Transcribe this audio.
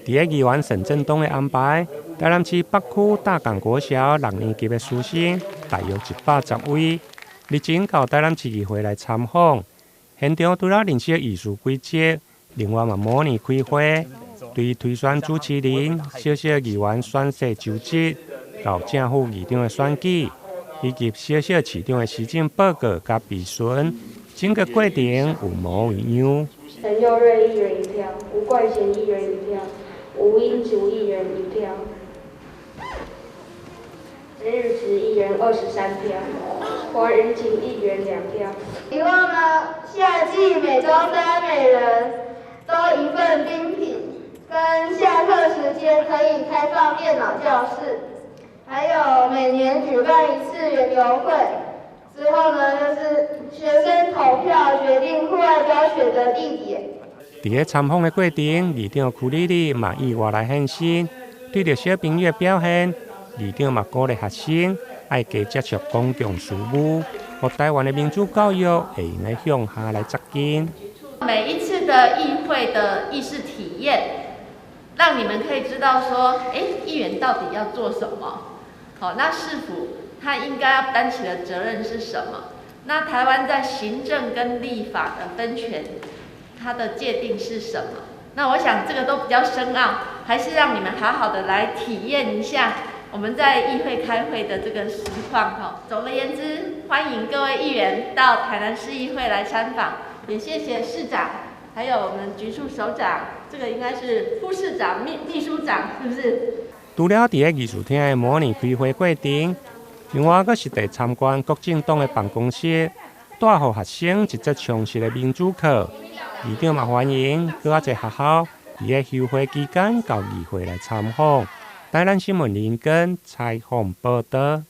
佇咧議員沈振東的安排，台南市北區大港國小六年級的師生大約110位，日前到台南市議會來參訪。現場除了認識議事規則，另外嘛模擬開會，對推選主持人、小小議員宣誓就職、到正副議長的選舉，以及小小市長的施政報告佮備詢，整個過程有模有樣。陳佑瑞議員一票，吳冠賢議員一票，吳英竹議員一票，陳宇慈議員23票，黃雲琴議員2票。希望呢，夏季每週三每人都一份冰品，跟下課時間可以開放電腦教室，還有每年舉辦一次園遊會。之後呢，就是學生投票決定戶外教學的地點。佇咧參訪的過程，議長邱莉莉嘛意外來現身，對著小朋友的表現，議長嘛鼓勵學生愛加接觸公共事務，予台灣的民主教育會用得向下來扎根。每一次的議會的議事體驗，讓你們可以知道說，欸，議員到底要做什麼？好，那市府他應該要擔起的責任是什麼？那台灣在行政跟立法的分權，它的界定是什麼？那我想這個都比較深奧，還是讓你們好好的來體驗一下我們在議會開會的這個實況哈。總而言之，歡迎各位議員到台南市議會來參訪，也謝謝市長，還有我們局處首長，這個應該是副市長、秘書長，是不是？除了佇咧議事廳的模擬開會過程，另外閣實地參觀國政黨的辦公室，帶予學生一節充實的民主課。議長嘛歡迎閣較濟學校佇咧休會期間到議會來參訪。台南新聞林根採訪報導。